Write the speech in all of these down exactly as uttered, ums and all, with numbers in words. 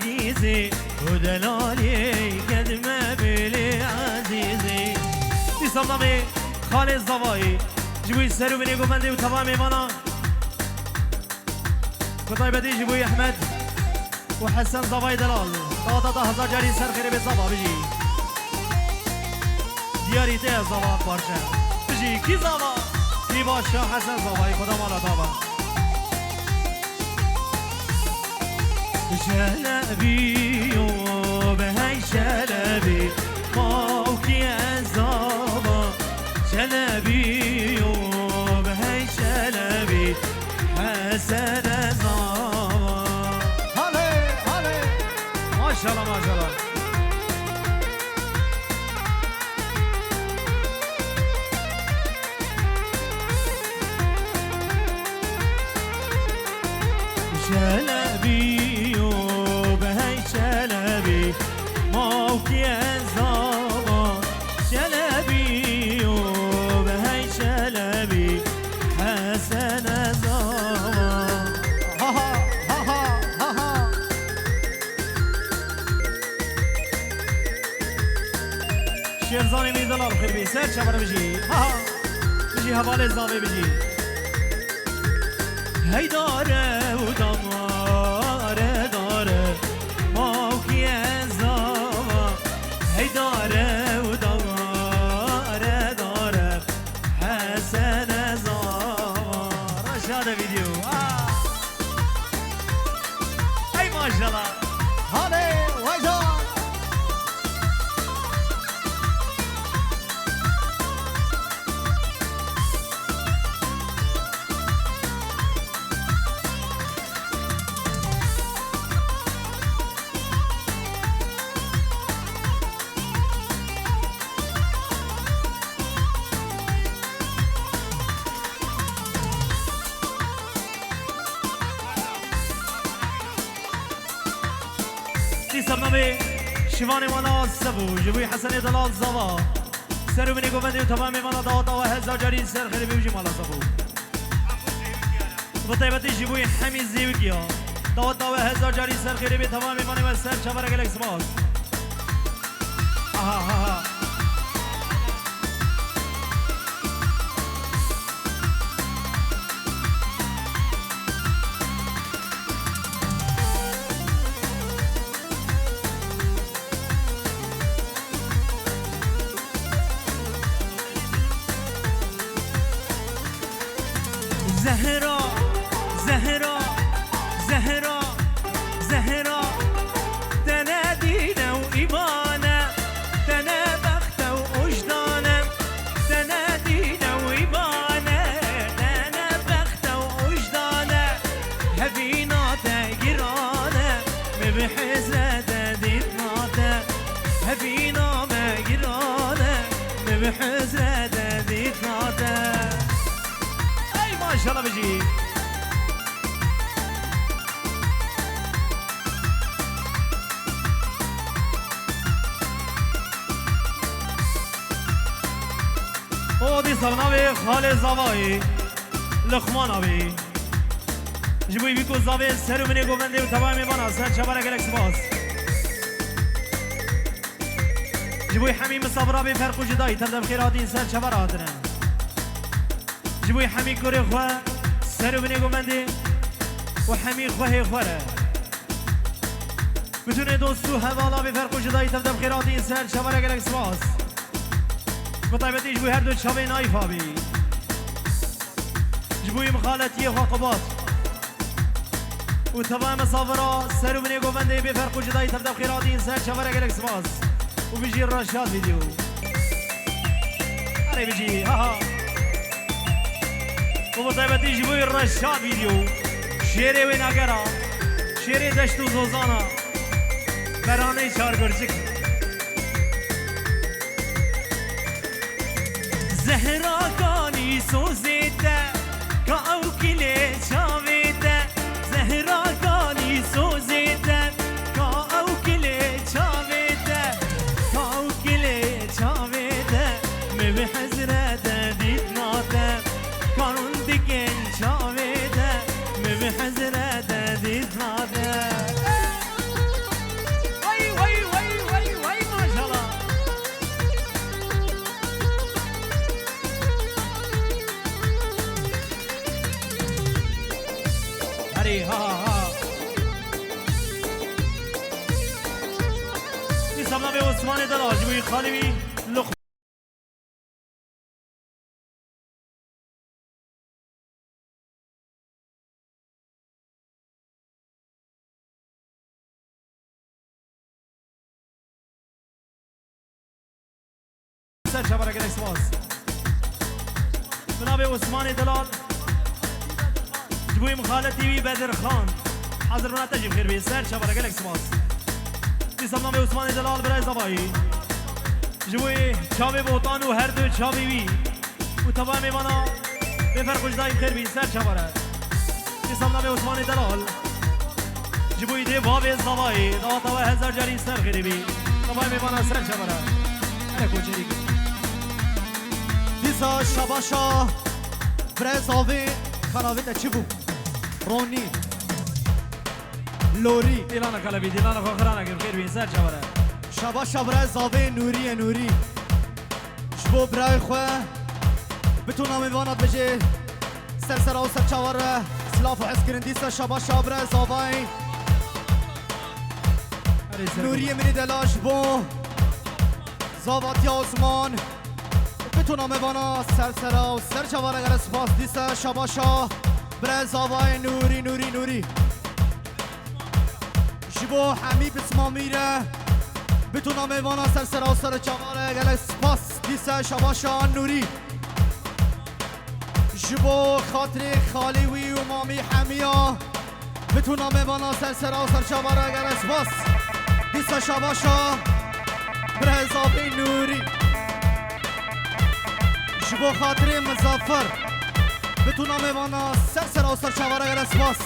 Gizî û delalî kedme bêlê ezîzî. Dîsa namê Xalê Zavayî ji bo ser û binê govendê û teva mêvana. Bi taybetî ji bo Ehmed û Hesen Zavayî delal. Dawata te hezar carî ser xêrê bê Zava bijî. Diyarî te ye Zava parçe. Bijî kî Zava? Kî baş e Hesen Zavayî, Xuda mala te be. Şelebî yo, behey Şelebî, mawkî ez Zava. Şelebî yo, behey Şelebî, Hesen ez Zava. Hale, hale. Maşallah, maşallah. Şelebî yo, behey Şelebî, mawkî ez Zava. Şelebî yo, behey Şelebî, Hesen ez Zava. Ha ha, ha ha, ha ha. Şêrzanê min delal xêr bî, ser çavar bijî. Ha ha. Bijî hevalê Zavê bijî. Hey dare û damare dare, mawkî ez Zava. Hey dare û damare dare, Hesen ez Zava. Reşade video. Ha. Ey maşallah. Hale, weca. Dîsa namê Şivanê Mala Sebû, ji bo Hesenê Delal Zava. Ser û binê govendê û teva mêvana dawata we hezar carî ser xêrê bê bijî Mala Sebû. Bi taybetî ji bo hemî zêwikiya. Dawata we hezar carî ser xêrê bê, teva mêvanê we ser çavara gelek spas. Aha, ha, ha. Zehra, Zehra, Zehra, Zehra, te ne dîn e û îman e, te ne bext e û wijdan e, te ne dîn e û îman e, te ne bext e û wijdan e. Hevîna te giran e, min bi hizre te dît nate. Hevîna me giran e, min bi hizre te dît nate. Ey maşallah bijî. O dîsa navê Xalê Zavayî, Luqman abî. Ji bo vî ku zavê ser û binê govendê û tevayê mêvana ser çavara gelek spas. Ji bo hemî misafira bê ferq û cudayî tev de bi xêr hatîn ser çavara hatine. Ji bo hemî kurê xwe ser û binê govendê û hemî xwehê xwe re. Bitûnê dost û hevala bê ferq û cudayî tev de bi xêr hatîn ser çavara gelek spas. Bi taybetî ji bo her du çavê Naîf abî. Ji bo mixaletiyê xwe Qubat. Û tevaya misafira ser û binê govendê bê ferq û cudayî tev de bi xêr hatîn ser çavara gelek spas. Û bijî Reşad Video. Erê bijî, ha ha. Û bi taybetî ji bo Reşad Video. Şêrê wê nagera. Şêrê deşt û zozana. Beranê Çargurcik. Zehra kanî sozê te, ka ew kilê çavê te. Zehra kanî sozê te, ka ew kilê çavê te. Ka ew kilê çavê te, min bi hizre te dît nate. Ka rûn dikên çavê te, min bi hizre te dît nate. Semla vê Osmanê Delal ji bo xalê wî Luqman. Ser çavara gelek spas. Bi navê Osmanê Delal. Ji bo min xaletî wî Bedir Xan. Hazir bûna te jî bi xêr bê. Ser çavara gelek spas. Dîsa bi navê Osmanê Delal birayê Zavayî. Ji bo çavê Botan û her du çavê wî. Û teva mêvana bê ferq û cida yî bi xêr bî. Ser çavara. Dîsa bi navê Osmanê Delal. Ji bo îdê bavê Zavayê, dawata we hezar carî ser xêrê bî. Zavayê mêvana ser çavara. Hele koçerî. Dîsa şabaşa birayê Zavê, kanavê te çi bû? Ronî. Lorî. Dîlana Kalebî, dîlana xwe xirana kir, xêr bî, ser çavara. Şabaşa birayê Zavê, Nûrî ye, Nûrî. Ji bo birayê xwe, bi tûna mêvana dibêje, ser sera û ser çavar re, silav û hezkirin. Dîsa şabaşa birayê Zavayê. Erê ser Nûriyê min ê delal ji bo Zavatiya Osman. Bi tûna mêvana ser sera û ser çavara gelek spas. Dîsa şabaşa birayê Zavayê Nûrî, Nûrî, Nûrî. Ji bo hemî pismamî re, bi tûna mêvana ser sera û ser çavara gelek spas. Dîsa şabaşa Nûrî. Ji bo xatirê xalê wî û mamî Hemiya, bi tûna mêvana ser sera û ser çavara gelek spas. Dîsa şabaşa birayê Zavê Nûrî. Ji bo xatirê Mizaffer, bi tûna mêvana ser sera û ser çavara gelek spas.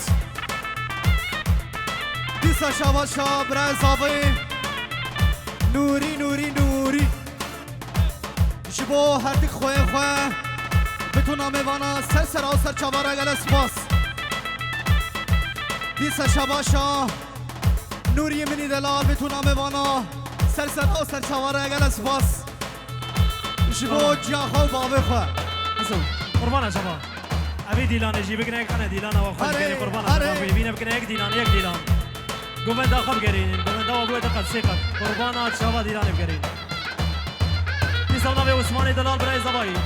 Dîsa şabaşa birayê Zavê Nûrî, Nûrî, Nûrî. Ji bo hertik xweyê xwe, bi tûna mêvana ser sera û ser çavara gelek spas. Dîsa şabaşa Nûriyê min ê delal, bi tûna mêvana ser sera û ser çavara gelek spas. Ji bo ciya xwe û bavê xwe. Qurban e çava. Evê dîlanê jî bigine, kane dîlana wa xwe Erê, bigere, qurbana erê. Xwe bîne bigine, yek dîlan, yek dîlan. Govenda xwe bigerînin, govenda wa bûye du qat, sê qat. Qurbana çava dîlanê bigerînin. Dîsa navê Osmanê Delal birayê Zavayî.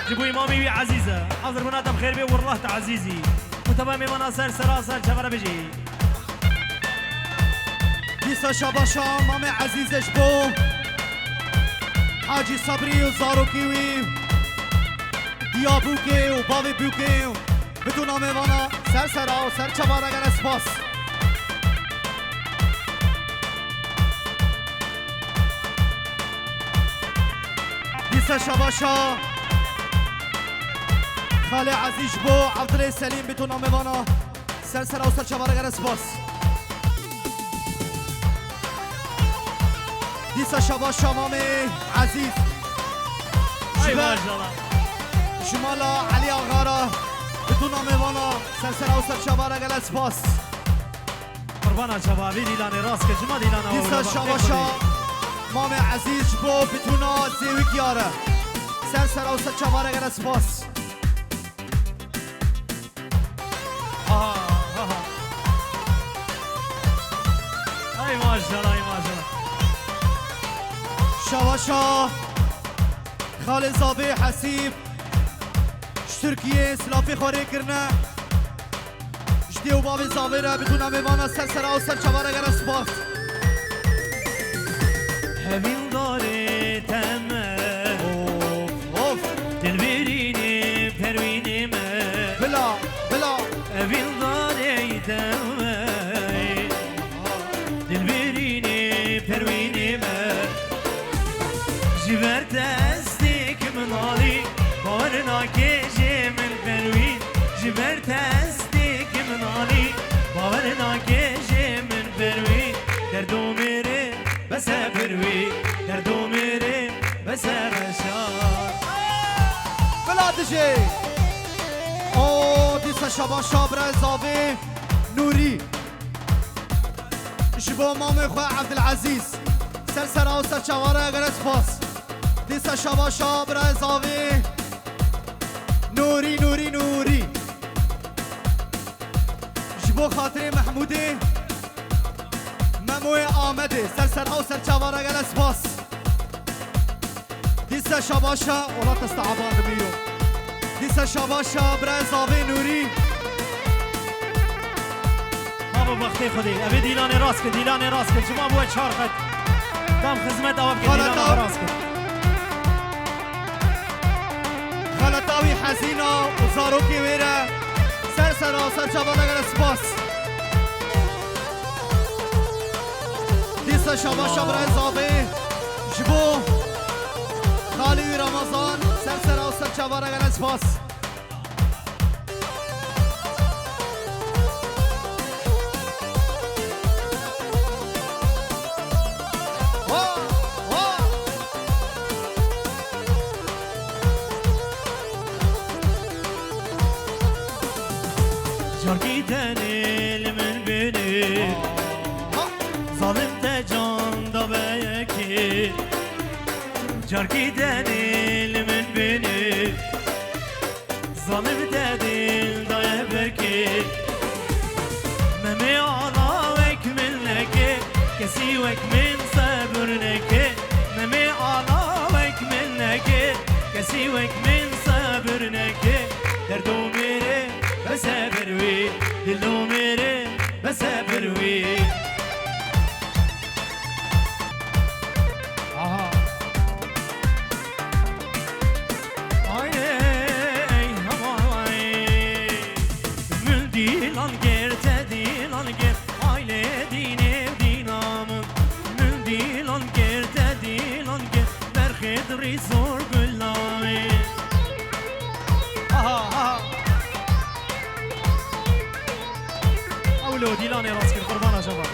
Ji bo îmamê wî Ezîz e. Hazir bûna te bi xêr bê, wirlah te ezîzî. Û teva mêvana ser sera ser çavara bijî. Dîsa şabaşa mamê Ezîz e ji bo Hacî Sabrî û zarokî wî. Diya bûkê û bavê bûkê û bi tûna mêvana ser sera û ser çavara gelek spas. Dîsa şabaşa xalê Ezîz ji bo Evdilê Selîm bi tûna mêvana ser sera û ser çavara gelek spas. Dîsa şabaşa mamê Ezîz. Ay Ji be- maşallah. Ji mala Elî Axa re bi tûna mêvana ser sera û ser çavara gelek spas. Qurbana çava, vî dîlanê rast ke, cima dîlana Dîsa wawra, şabaşa mamê Ezîz ji bo bi tûna zêwîkiya re. Ser sera û ser çavara gelek spas. Aha, aha. Ay maşallah, ay maşallah. Şabaşa xalê Zavê Hesîb ji Tirkiyê silafê xwe rê kirine. Ji dê û bavê Zavê re bi tûna mêvana ser sera û ser çavara gelek spas. Hevîldarê te me. Of, of. Dilbirînê perwînê me. Bila, bila. Hevîldarê te me. Dilbirînê perwînê me. Ji ber te ez têkim nalî, bawer nake jê min perwîn. Ji ber te ez têkim nalî, bawer nake jê min perwîn. Derdo mêrê bese perwîn, derdo mêrê bese reşa. Bila dijê. O, dîsa şabaşa birayê Zavê Nûrî. Ji bo mamê xwe Evdilezîz. Ser sera û ser çavara gelek spas. Dîsa şabaşa birayê Zavê. Nûrî, Nûrî, Nûrî. Ji bo xatirê Mehmûdê. Memo Wê Amedê, ser ser ew ser çavara gele spas. Dîse şabaşa, welat ez te aban dimîro. Dîse şabaşa, birayê Zavê Nûrî. Babo bextê Xwedê, evê dîlanê rast kir, dîlanê rast kir, cima bû çar qet. Tam xizmet ewa bike, dîlana xwe rast kir. Xeleta wî hezîna û zarokê wê re ser sera ser çavana gele spas. Dîsa şabaşa birayê Zavê ji bo xalê wî Ramazan ser sera ser çavana gele spas. Carkî tenê li min bînî, zalim te can dabe yekê. Carkî tenê li min bînî, zalim te dîl daye berkê. Memê ala wek min neke, kesî wek min sebir neke. Memê ala wek min neke, kesî wek min sebir neke. Derdo mêrê be sebir wî, dilo mêrê be sebir wî. Aha. Ay, ey, aman, ay. Min dîlan ger, te dîlan ger, aylê dînê dîna min. Min dîlan ger, te dîlan ger, berxê dirî zor gulayê. Aha, aha. Ewlo dîlanê rast kir, qurbana şeva.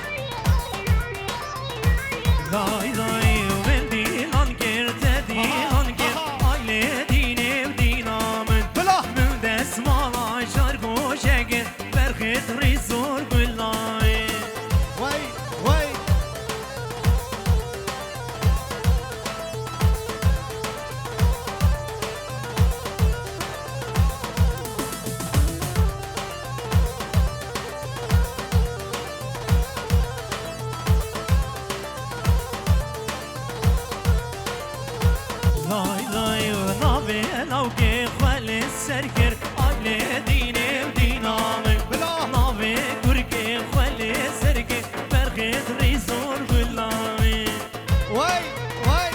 Lay lay, min dîlan kir, te dîlan kir, aylê dînê dîna min. Bila. Min destmala şar goşe kir, berxê dirî zor gulayê. Wey, wey. Lay lay, navê lawkê xwe li ser kir, aylê dînê dîna min. Bila. Navê kurkê xwe li ser kir, berxê dirî zor gulayê. Wey, wey.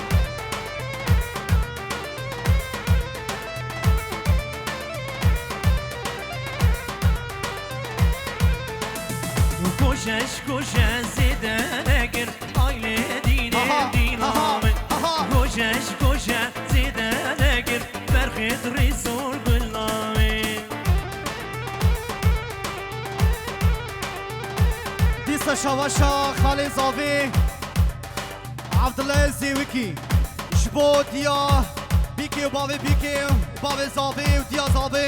Koşe ji koşe zêde nekir, aylê dînê dîna min. Aha, aha. Koşe ji koşe zêde nekir, berxê dirî zor gulayê. Dîsa şabaşa xalê Zavê. Abdullah Zêwikî, ji bo diya bîkê û bavê bîkê û bavê zavê û diya zavê,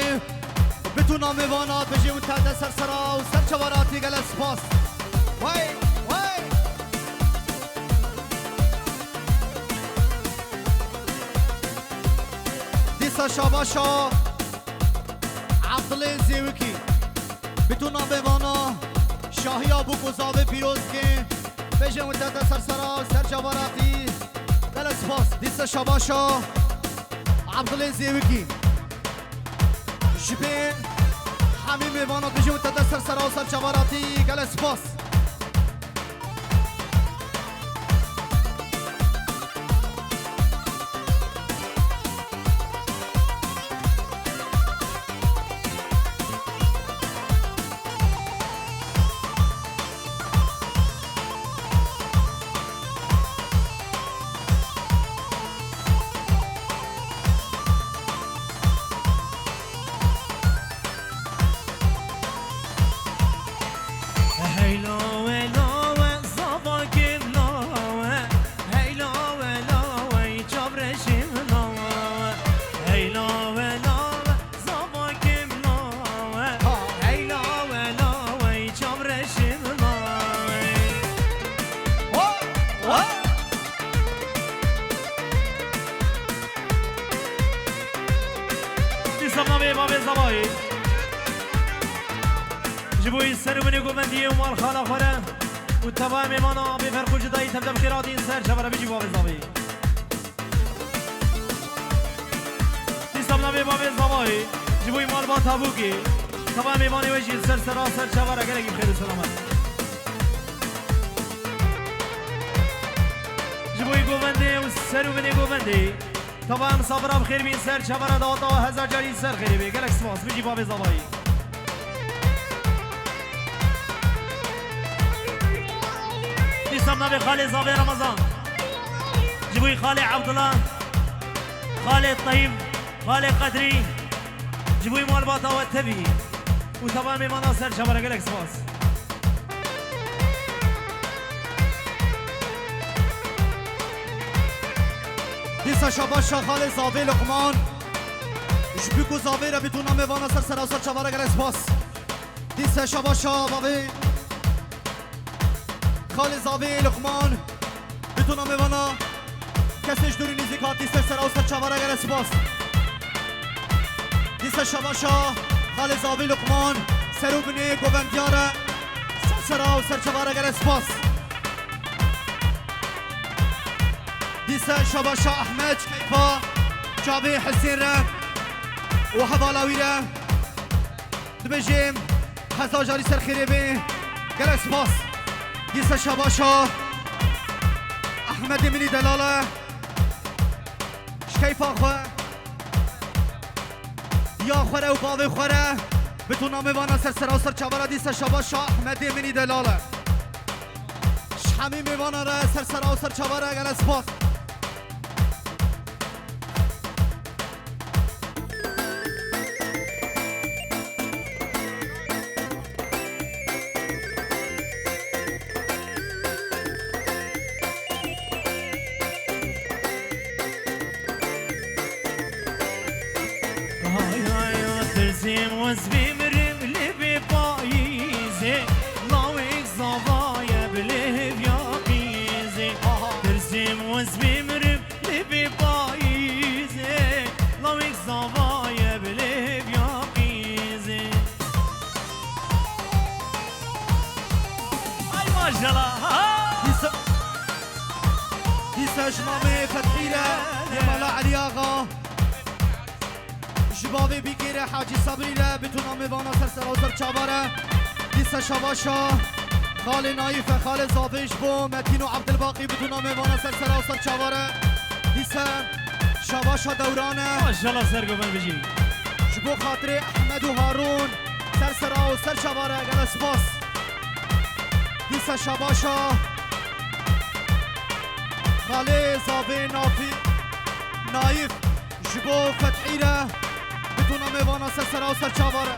bi tûna mêvana dijî û te de ser sera û ser çawaratî gele spas. Wey, wey. Dîsa şabaşa Abdullah Zêwikî. Bi tûna mêvana şahiya bûk û zavê pîroz ke, bêjin wite te ser sera û ser çawaratî. Gele spas. Dîsa şabaşa Abdulê Zêwikî. Ji bê hemî mêvana bêjin wite te ser sera û ser çawaratî. Gele spas. Hey lawe lawe, zava kêm lawe. Hey lawe lawe, çavreşim lawe. Hey lawe lawe, zava kêm lawe. Hey lawe lawe, çavreşim lawe. Ho, ho. Dîsa navê bavê zavayê. Ji bo wî ser û binê govendiyê û malxana xwe re Û teva em mêvana bêferq û cudayî, tem dem xêr hatîn ser çavara, bijî bavê zavê. Dîsa bi navê bavê zavayê, ji bo malbata Bûkê. Teva em mêvanê we jî ser sera ser çavara, gelekî bi xêr û selamet. Ji bo govendê û ser û binê govendê. Teva em misafira bi xêr bîn ser çavara, daweta we hezar carî ser xêrê bê. Gelek spas. Bijî bavê zavayî. Dîsa bi navê xalê zavê Remezan. Ji bo xalê Evdila, xalê Teyîb, xalê Qedrî. Ji bo malbata we tevî. Û teva em mêvana ser çavara, gelek spas. Dîsa şabaşa xalê zavê Luqman. Ji bo ku zavê re bi tu namê vana ser sera û ser çavara, gelek spas. Dîsa şabaşa bavê xalê zavê Luqman. Bi tu namê vana kesê ji dûrî nîzîk hatî ser sera û ser çavara, gelek spas. Dîsa şabaşa xalê zavê Luqman, ser û binê govendiya re, ser sera û ser çavara, gelek spas. Dîsa şabaşa Ehmed, keyfa çavê Hesên re û hevala wî re. Dibêjim hezar carî ser xêrê bê. Gelek spas. Dîsa şabaşa Ehmedê min î delal e. Ji keyfa xwe, ya xwe re û bavê xwe re. Bi tu namê vana ser sera û ser çavara, dîsa şabaşa Ehmedê min î delal e. Ji hemî mêvana re ser sera û ser çavara, gelek spas. Hay hay, tirsêm wez bê mirim lê bê payîzê, lawêk zava ye bi lêv ya qîzê. Tirsêm wez bê mirim lê bê payîzê, lawêk zava ye bi lêv ya qîzê. Ay maşallah. Ha! Dîsa, dîsa ji mamê Fethî re, yê mala Elî Axa. Ji bavê bîkê re Hacî Sabrî re, bi tu namê vana ser sera û ser çavara. Dîsa şabaşa xalê Nayîf e, xalê zavê ji bo Metîn û Evdilbaqî, bi tu namê vana ser sera û ser çavara. Dîsa şabaşa Dewran e. Maşallah ser govend bijî. Ji bo xatirê Ehmed û Harûn ser sera û ser çavara, gelek spas. Dîsa şabaşa xalê zavê Nafî, Nayîf. Ji bo Fethî re, bi tu namê vana ser sera û ser çavara.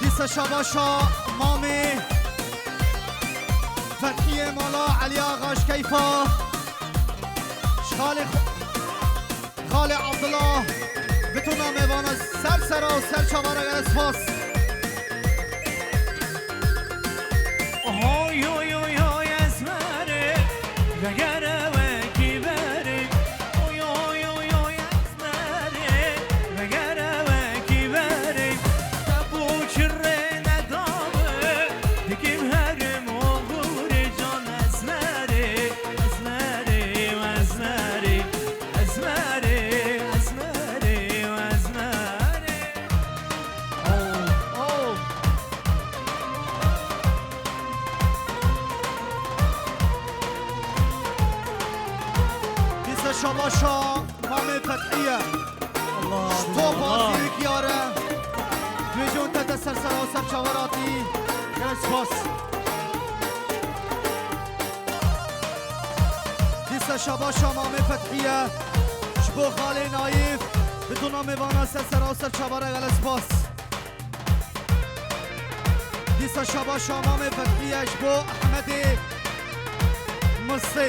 Dîsa şabaşa mamê Fethî yê mala Elî Axa ji keyfa. Ji xalê xwe. Xalê Abdullah, bi tu namê vana ser sera û ser çavara, gelek spas. Hoy, hoy, hoy, hoy, Esmerê, vegere wekî berê. Hoy, hoy, hoy, hoy, Esmerê, vegere wekî berê. Te bo çirê nedame, dikim herim oxurê can Esmerê, Esmerê, Esmerê. Ezmerê, ezmerê, ezmerê. Oh, oh. Dîsa şabaşa mamê Fethiye. Allah, top Allah. Azî kiyare. Dibêjin te de ser sera û ser çavar hatî. Gelek spas. Dîsa şabaşa mamê Fethiye ji bo xalê Nayîf, bi tu namê vana ser sera û ser çavara, gelek spas. Dîsa şabaşa mamê Fethiye ji bo Ehmedê Misê,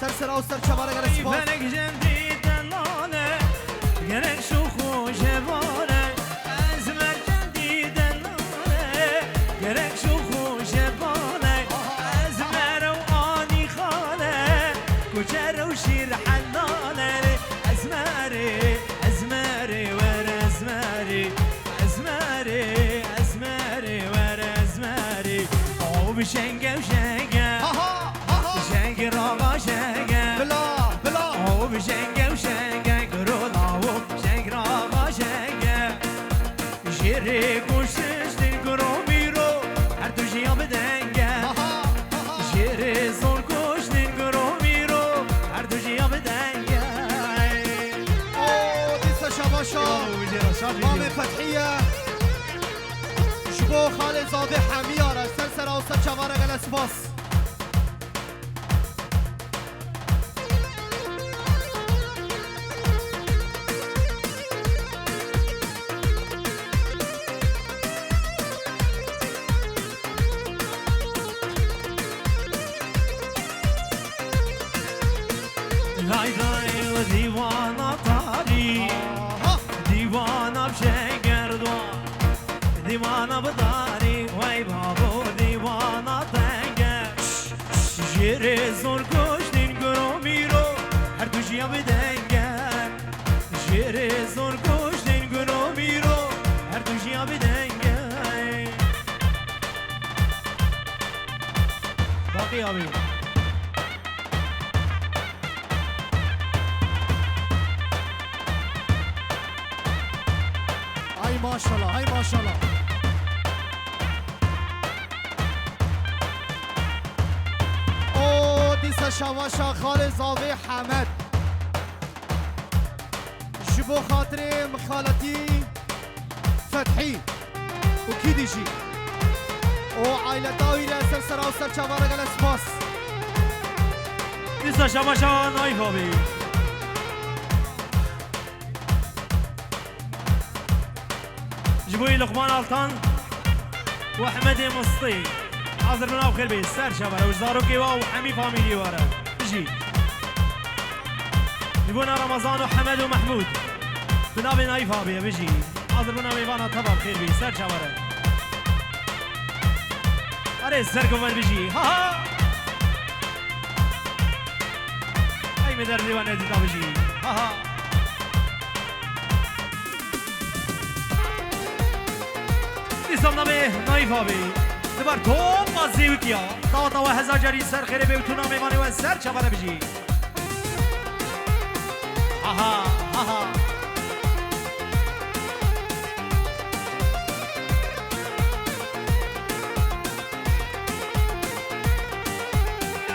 ser sera û ser çavara, gelek spas. Felek jendî delale, gerek şûx û jebare. Ez mercendî delale, gerek şûx û jebale. Ez merew anî xale, kuçer Şîr helal erê, ez merê, ez merê, were ez merê, ez merê, ez merê, were ez merê. Aw bi şenge û şenge, ha, ha, ha, ha. Şenge raga şenge. Bila, bila. Aw bi şenge û şenge, giro lawo, şeng raga şenge. Jêrê kuştin giro mîro, her tu jiya bi denge. Aha, aha. Jêrê zor kuştin giro mîro, her tu jiya bi denge. O, dîsa şabaşa. Yo, jêra şad Mamê bî. Fethiye. Ji bo xalê zavê Hemiya re ser sera û ser çavara gele spas. Lay lay dîwana tarî, dîwana bi şenger dua, dîwana bi darî, wey babo dîwana tenge. Jêrê zor kuştin giro mîro, her tu jiya bi denge. Jêrê zor kuştin giro mîro, her tu jiya bi denge. Baqî abi. Ay maşallah, ay maşallah. O dîsa şavaşa xalê zavê Hemed. Ji bo xatirê mixaletî Fethî û kî dijî û aileta wî re ser sera û ser çavara gele spas. Dîsa şavaşa Naîf abi. Ji bo Luqman Altan û Ehmedê Mistî. Hazir bin ew xêr bê, ser çavara û zarokê wa û hemî famîlî wa re. Bijî. Ji bo na Ramazan û Hemed û Mehmûd. Bi navê Naîf abiye bijî. Hazir bin ew vana teva xêr bê, ser çavara. Erê ser guven bijî. Ha ha. Ey me derdê wan nedîta bijî. Ha ha. Dîsa navê Naîf abî. Di ber topa zêwikiya. Dawata we hezar carî ser xêrê bê û tu namê vanê we ser çavara bijî. Ha ha, ha ha.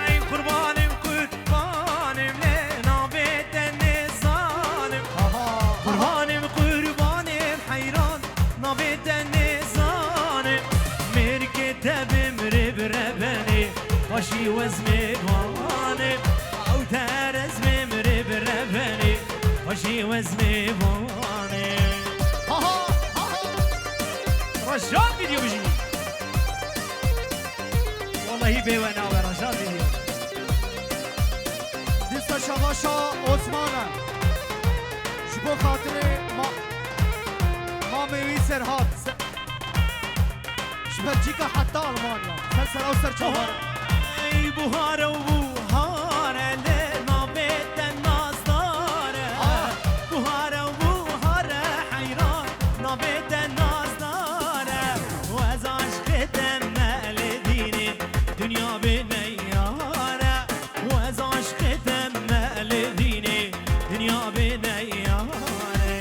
Ey qurbanê qur- Qurbanim lê navê te nêzanim. Aha. Qurbanim, qurbanim heyran, navê te nêzanim. Mêrikê te bimrê bi rebenê, paşî wez mêvanim. Ew te rez bimrê bi rebenê, paşî wez mêvanim. Aha, aha. Reşat video bijî. Wallahî bê we nawe, Reşat Vîdyo. Dîsa şavaşa Osman e. Ji bo xatirê ma-, mamê wî Serhat. Se-, ji Belçîka heta Almanya. Ser sera û ser çavan. Ey buhare û buhare lê navê te nazdar e. Ah. Buhare û buhare heyran, navê te nazdar e. Û ez aşqê te me lê dînê. Dinya bê neyare, û ez aşqê te me lê dînê, dinya bê neyare.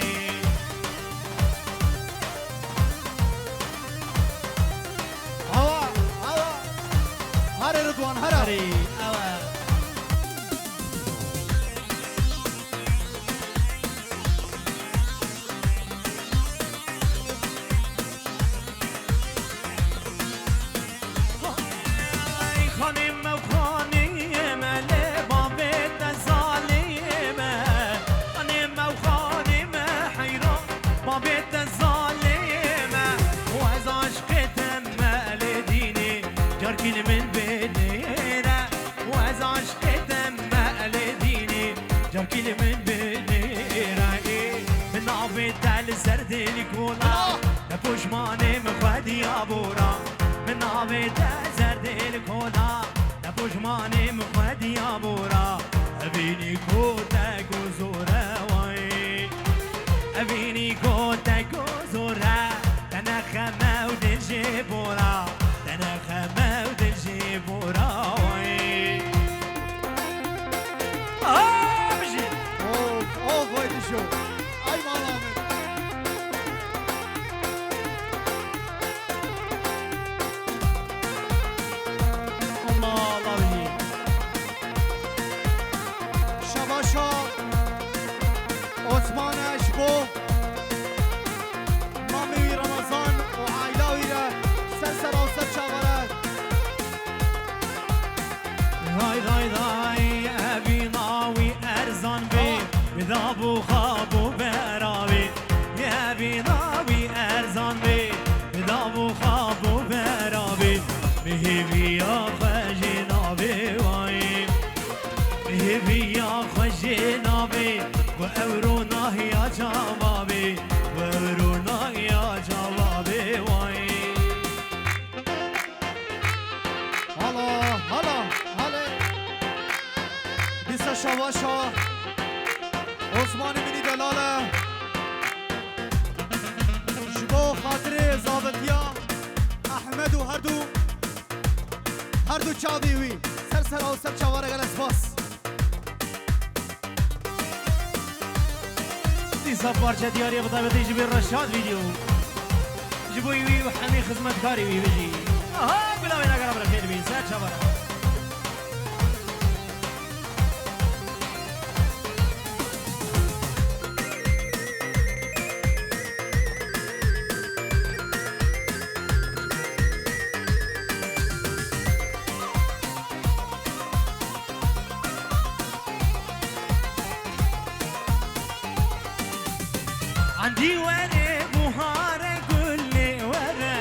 Awa, awa. Hare Ridwan, hare. Hare, awa. Ey xanê me, xanê me, lê bavê te zalê me. Xanê me, xanê me, heyran, bavê te zalê me. Û ez aşqê te me lê dînê, carkî li min bê nêre. Û ez aşqê te me lê dînê, carkî li min bê nêre. Ê, min navê te li ser dêlkola. Ne poşmanê min xwediya bora. Min navê te ser dêlkola. Ne poşmanê min xwediya bora. Vînî ku te ku zor e way. Vînî ku te ku zor e. Te ne xem e û dil jê bor e. Te ne xem e û dil jê bor e way. Of, of, vay dişo. Ay mala min. Allah, Allah bizi. Şebaşa Osman e ji bo mamê wî Ramazan û aîla wî re ser sera û ser çavere. Day, day, day, evîna wî erzan bê, bi dab û xab û bera bê. Evîna wî erzan bê, bi dab û xab û bera bê. Bi hêviya xwe jê navê wayê. Bi hêviya xwe jê navê, ku ew ronahiya çava bê, ku ew ronahiya çava bê wayê. Hala, hala, hale. Dîsa şabaşa Osmanê min î delal e. Ji bo xatirê zavetiya Ehmed û herdu, herdu çavê wî. Ser sera û ser çavare gelek spas. Dîsa parçe diyarî bi taybetî ji bo Reşad Video. Ji bo wî û hemî xizmetkarê wî bijî. Aha, gulavê nagara bi xêr bî, ser çavara. Endî were buhare gulê were,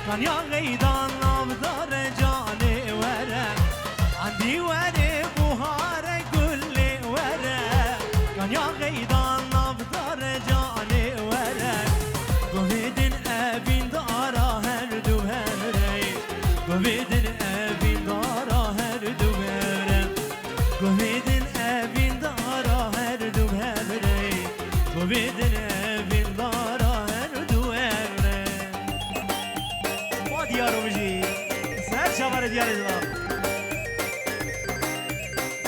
kanya xeydan navdare canê were. Endî were buhare gulê were, kanya xeydan navdare canê were. Guhê din evîn dara her du hevre, guhê din evîn dara her du hevre. Guhê din evîn dara her du hevre. Guhê din evîn dara her du hevre. Ma diyar û bijî. Ser şavarê diyarê dila.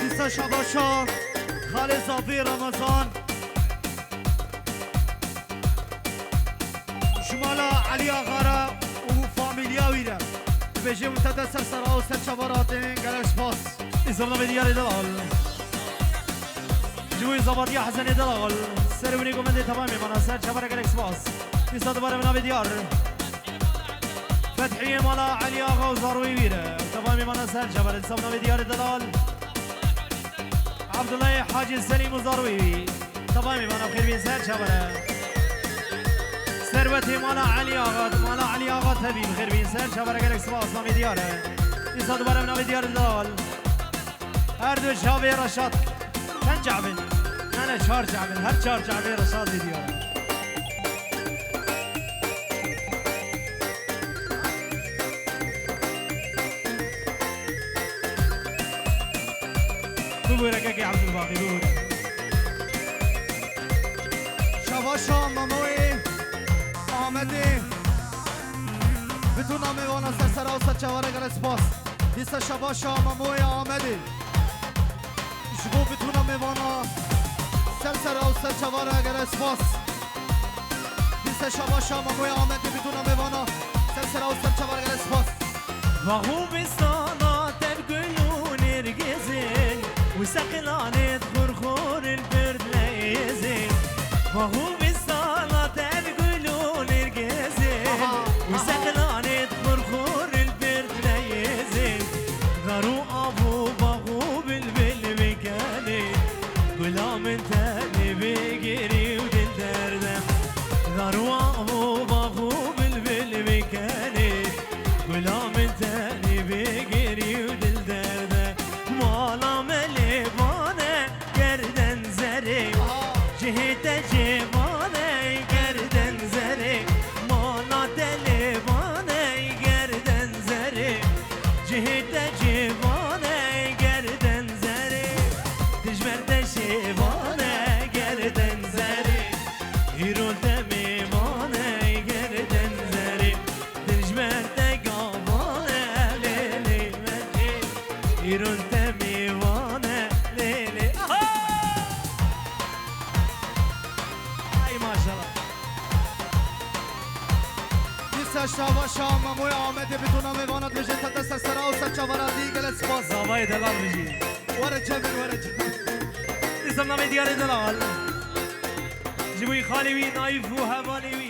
Dîsa şabaşa Xalê Zafî Ramazan. Ji mala Elî Axa re û famîlya wî re. Dibêjim te de ser sera û ser çavara hatin. Gelek spas. Îsabna vê diyarê delal. Ji bo îsabatiya Hesenê delal. Ser winê gomendê temamê mana ser çavara gelek spas. Îsa dibare min navê diyar. Fethiyê mala Elî Axa û zarwê wî re. Temamê mana ser çavara îsabna vê diyarê delal. Abdullahê Hacî Selîm û zarwê wî. Tevayê mêvana xêrbîn ser çavere. Serwetê mala Elî Axa, mala Elî Axa tevî xêrbîn ser çavere gelek spas namê diyar e. Îsa dubare min navê diyar dal. Her du çavê Reşat. Çend çavên? Ne ne çar çavên. Her çar çavê Reşat diyar e. Bibûre kekê Ebdulbaqî, bibûre. Şebaşa Memoyê Amedê. Bi tu namê vana ser sera û ser çavare gelek spas. Dîsa şebaşa Memoyê Amedê. Ji bo bitûna mêvana ser sera û ser çavara gelek spas. Dîsa şabaşa Memoya Amedê bitûna mêvana ser sera û ser çavara gelek spas. Bax û bistana tev gul û nêrgizin û seqilanê xurxur il bird leyizin. Bax û bistana tev gul û nêrgizin û seqilanê xurxur il bird leyizin. Dar û av û bax û bilbil bikenê, gula min tenê bigirî û dil derde. Dar û av û bax û bilbil bikenê, gula min tenê bigirî û dil derde. Mala me lê vane gerden zerê, cihê te cêvane gerden zerê. Mala te lê vane gerden zerê, cihê te cêvane gerden zerê. Di Îro te mêvan e, lê lê. Aha! Ay maşallah. Dîsa şava şa Memoya Amedê bi dona mêvana dibêje te dest ser sera û ser çavara dî gelek spas. Zavayê delal bijî. Were cemir, were cemir. Dîsa navê diyarê delal. Ji bo xalê wî Naîf û hevalê wî.